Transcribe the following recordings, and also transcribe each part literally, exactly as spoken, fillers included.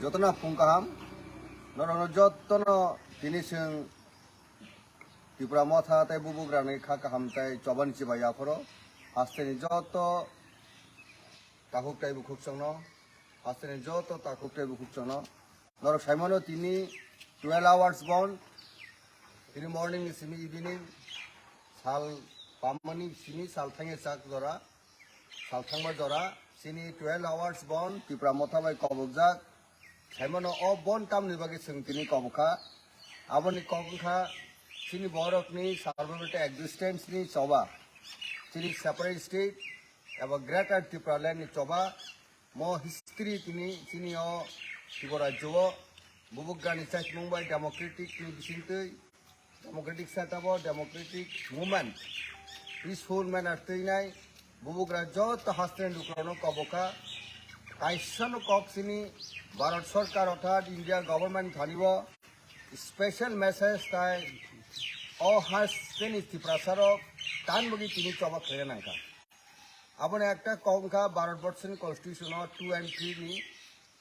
Jotono phung kaham, norokno jotono tini chwng Tipra Motha tei Bubugrani kha kaham tei chobani chibai yaphoro hasteni joto takhuk tei bukhuk chwngno, hasteni joto takhuk tei bukhuk chwngno. Norok saimano tini twelve hours bon, tini morning ni simi evening, sal pamani simi sal thangya chak jora, sal thangma jora, chini twelve hours bon Tipra Motha bai kobokjak. Saimano o bon tamni bagwi chwng tini kobokha. Aboni kok wngkha chini borokni survival tei existence ni choba, chini separate state eba Greater Tipraland ni choba. Mo history tini chini o Tripura rajyo o Bubugrani chaitmung bai democratic ni bisingtwi, democratic setup o democratic movement, peaceful manner twinai Bubugra joto hasteni lukurokno kobokha. Kaisano kok chini Bharat Sarkar orthat India government thani o special message tai o hasteni Tiprasarok tan bagwi tini choba khlaina nangkha. Aboni ekta kok wngkha Bharat Borshoni Constitution o two and three ni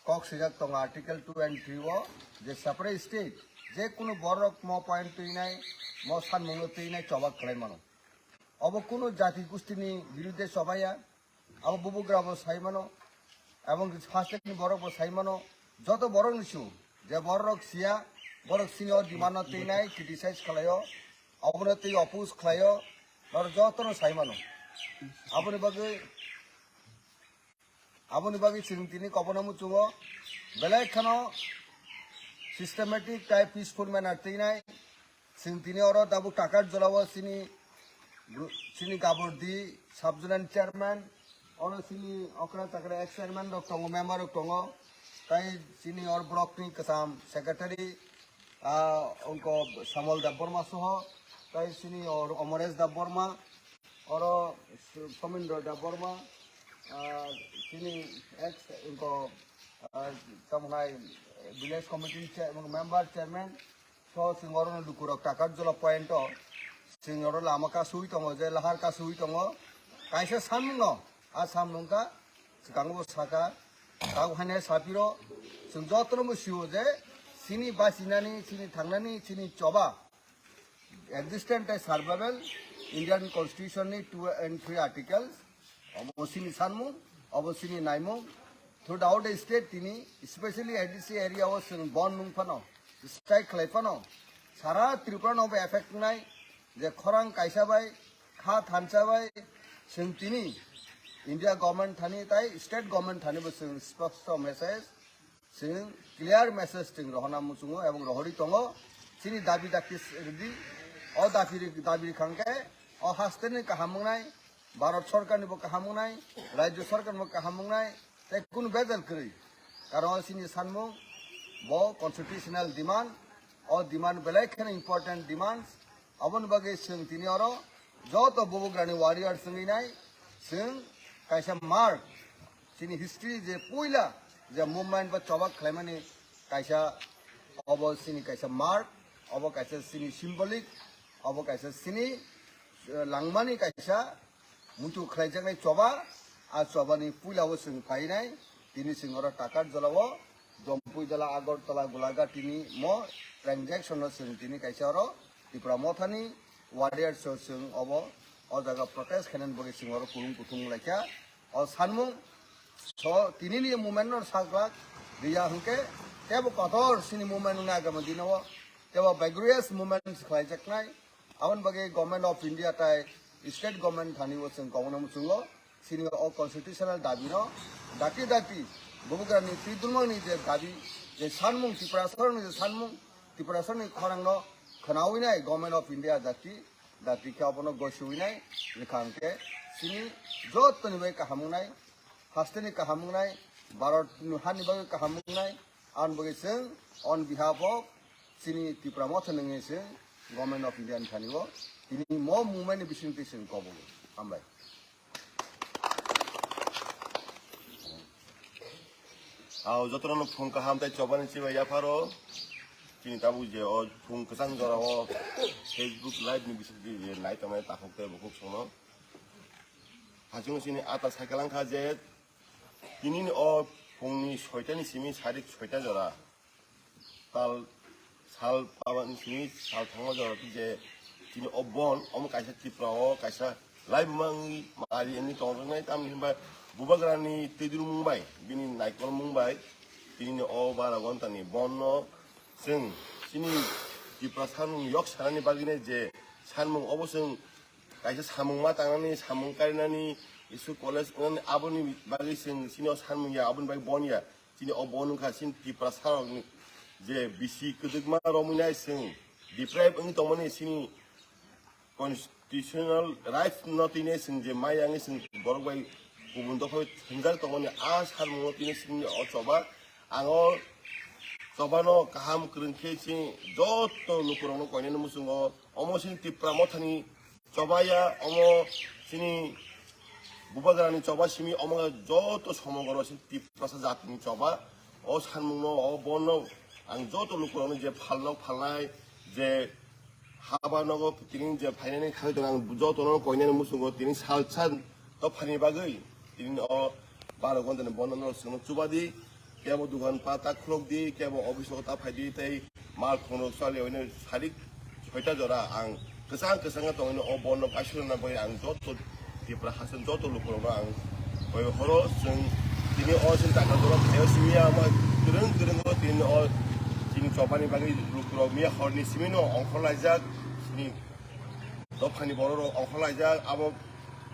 kok swijak tongo, Article two and three o, je separate state, je kunu borok mo point twinai, mo sanmungno twinai choba khlai mano. Obo kunu jati gustini birudde chobaiya, abo Bubugra bo sai mano, ebong hasteni borok bo sai mano, joto borok ni su, je borok siya, borok sini o demand no twinai criticize khlaio, obono twi oppose khlaio, norok jotono sai mano. Aboni bagwi, aboni bagwi chwng tini kobono muchungo belai kheno systematic tei peaceful manner twinai. Chwng tini oro tabuk Takarjala o chini, chini Gabordi sub-zonal chairman, oro chini okra chakra ex chairman rok tongo, member rok tongo, tai chini or block ni kwcham secretary, ah, ongko Samol Debbarma soho, tai chini or Omoresh Debbarma, oro Somindro Debbarma, ah, chini ex ongko, ah, tamo hai village committee chair-, member chairman, so chwng oro lukurok Takarjala point o chwng oro lama kasui tongo, je lahar kasui tongo, kaisa samung no, a samung ka swkango saka, tabo haino sapiro, chwng jotono bo sio je chini bachinani, chini thangnani, chini choba, existence tei survival, Indian Constitution ni two and three articles, obo chini sanmung, obo chini naimung, throughout the state tini, especially A D C area o chwng bon nung phano, strike khlai phano, sara Tripura no bo effect wngnai, je khorang kaisa bai, kha thansa bai, chwng tini India government thani tai state government thani bo chwng sposto message, chwng clear message chwng rohorna muchungo ebong rohorwi tongo. Chini dabi dakti rwdi, o dabi ri-, dabi rwkha hwnkhe o hasteni kaham wngnai, Bharat Sarkarni bo kaham wngnai, Rajya Sarkarni bo kaham wngnai, tei kunu bejal kwrwi. Karon chini sanmung bo constitutional demand, o demand belai kheno important demands. Aboni bagwi chwng tini oro joto Bubugrani warriors wngwi nai, chwng kaisa mark, chini history je puila je movement ba chobak khlaimani kaisa, obo chini kaisa mark, obo kaisa chini symbolic, obo kaisa chini, eh, langmani kaisa muitu khlaijaknai choba, a chobani puila o chwng phainai, tini chwng oro Takarjala o, Jampui Jala, Agartala, Golaghat tini mo transaction no chwng tini kaisa oro Tipra Mothani warriors o chwng obo o jaga protest khainani bagwi chwng oro kurung kuthum wnglaikha. O sanmung so tinini movement no saklak riya hwnkhe tebo kotor chini movement wngna agama dino o tebo vigorous movement khlaijaknai. Aboni bagwi Government of India tai state government thani o chwng kobokno muchungo. Chini o constitutional dabi no dakti dakti Bubugrani twi dulmani je dabi, je sanmung Tiprasarokni je sanmung, Tiprasarokni khorang no khwnawi nai Government of India dakti dakti khe abono gosiwi nai rwkha hwnkhe chini jottoni bai kaham wngnai, hasteni kaham wngnai, Bharat hani bagwi kaham wngnai. Aboni bagwi chwng on behalf of chini Tipra Motha nungwi chwng Government of India ni thani o tini mo movement ni bisingtwi chwng kobogo. Hambai. Ao jotono phung kaham tei chobani chibai yapharo. Chini tabuk je o phung kwchang jora o Facebook live ni bisingtwi je nai tongnai takhuk tei bukhuk songno. Hachung chini ata cycle wngkha je tini o phung soitani simi sarik soita jora tal sal pabani simi sal thangma jora je chini o bon omo kaisa Tripura o kaisa laibuma wngwi mari wngwi tongjaknai, tamni hwnba bubagrani twidulmung bai bini naikolmung bai tini o bara gontani bonno chwng chini Tripura sanmung yok sanani bagwino je sanmung obo chwng kaisa samung ma tangnani, samung karinani, school college wngnani, aboni bagwi chwng chini o sanmung ya, aboni bagwi bon ya. Chini o bon wngkha chini Tiprasa rokni je bisi kwdwkma romwi nai chwng deprive wngwi tongmani chini constitutional rights no twi nai chwng je maya wngwi chwng borok bai kubun dopha thwngjak tongmani a sanmung no twi nai chwngni o choba ang o choba no kaham kwrwng khe chini joto lukurok no koinani muchungo omo chini Tipra mothani choba ya omo chini bubagrani choba simi omo joto somogoro chini Tiprasa jatini choba o sanmung no o bon no ang joto lukurok no je phalno phalnai je haba nogo tini je phainani khagwi tongo ang jotono koinani muchungo tini salsa dophani bagwi tini o baro gontani bondo no chwngno chubadi kebo dugan pata khulokdi kebo office o ta phaidi tei mal khungrok chali oino sarik soita jora ang kwchang kwchang tongino o bondo paisuna bagwi ang joto Tipra haste joto lukurokno ang koi horo chwng tini o chini takra doro phaio simi ya omo kwrwng kwrwng o tini o chini chobani bagwi lukurok miya horni simi no ongkhorlaijak chini dophani borok rok ongkhorlaijak abo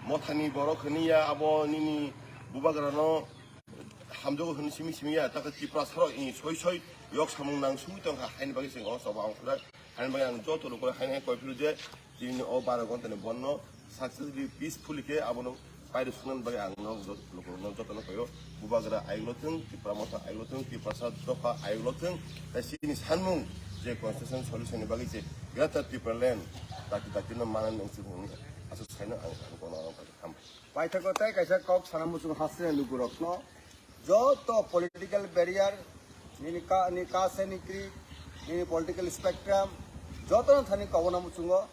mothani borok hwnwi ya abo nini bubagrano hamjago hwnwi simi simi ya takhe Tiprasa rok soi soi yok samung nang sugwi tongkha haini bagwi chwng o choba ongkhorjak haini bagwi ang joto lukurok haini hai koi phuru je Tini o baro gontani bonno successfully, peacefully khe abono pairwk swngnani bagwi ang no jot-, lukurokno jotono koyo. Bubagra ayuklo thwng, Tipra motha ayuklo thwng, Tiprasa dopha ayuklo thwng, tei chini sanmung je constitution solution ni bagwi je Greater Tipraland dakti dakti no manani wngsi hwnwi aswk saino ang ang kono ang hambai. Paithago tei kaisa kok sana muchung hasina lukurokno joto political barrier nini ka, ni kase ni kri, nini political spectrum, jotono thani kobona muchungo.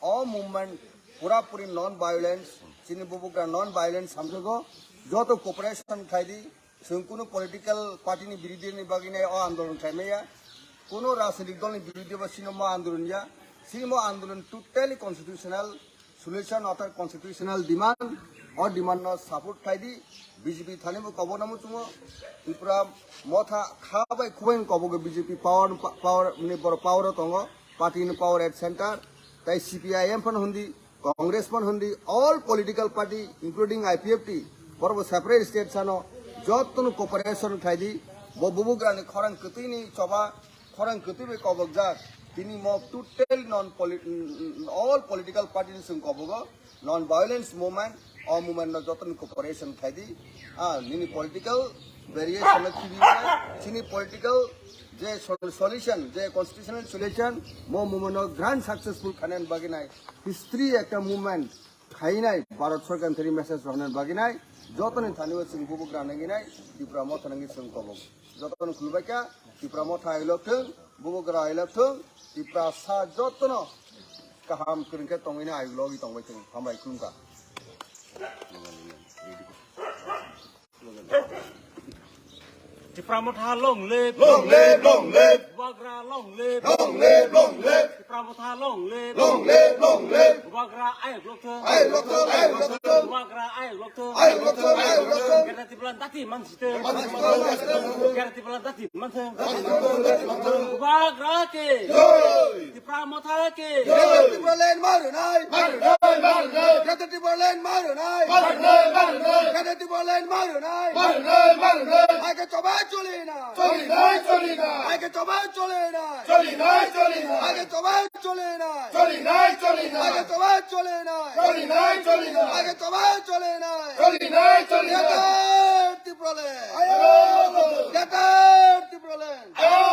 O movement pura puri non violence, chini bubagra non violence samjago, joto cooperation khaidi, chwng kunu political party ni birodhi ni bagwi nai o andolon khaimaya, kunu rajnitik dol ni birodhi ba chini mo andolon ya, chini mo andolon totally constitutional solution or constitutional demand, o demand no support khaidi, B J P thani bo kobo namo chungo, Tripura motha kha bai khubai kobo go B J P power, power ni boro power o tongo, party ni power at center, tai C P I M phan hundi, Congress phan hundi, all political party, including I P F T, borok bo separate state sano, jotono cooperation khaidi, bo bubugrani khorang kwtwini choba, khorang kwtwi bai kobokjak, tini mo total non polit-, all political party ni chwng kobogo, non violence movement, o movement no jotono cooperation khaidi, ah, nini political variation no khibi, chini political je sol-, solution, je constitutional solution, mo movement no grand successful khainani bagwi nai. History ekta movement khainai Bharat Sarkar thani message rwnani bagwi nai jotoni thani o chwng bubugra nangi nai Tripura motha nangi chwng kobok jotoni khulbaikha Tripura motha ailok thung bubugra ailok thung Tripura sa jotono kaham kwrwngkhe tongwini ailogwi tongbai thung hambai khulumkha. Tipra Motha long live. Long live, long live. Bubagra long live. Long live, long live. Tipra Motha long live. Long live, long live. Bubagra ayok lokthung. Ayok lokthung, ayok lokthung. Bubagra ayok lokthung. Ayok lokthung, ayok lokthung. Greater Tipraland dati mansithung. Dati mansithung. Greater Tipraland dati mansithung. Dati mansithung, dati mansithung. Bubagra ki. Jai. Tipra Motha ki. Jai. Tipraland marunai. Marunai, marunai. Greater Tipraland marunai. Marunai, marunai. Greater Tipraland marunai. Marunai, marunai. Aike choba choli na. Choli nai, choli nai. Aike choba choli na. Choli nai, choli nai. Aike choba choli na. Choli nai, choli nai. Aike choba choli na. Choli nai, choli nai. Aike choba choli na. Choli nai, choli nai. Greater Tipraland. Ayo. Greater Tipraland. Ayo.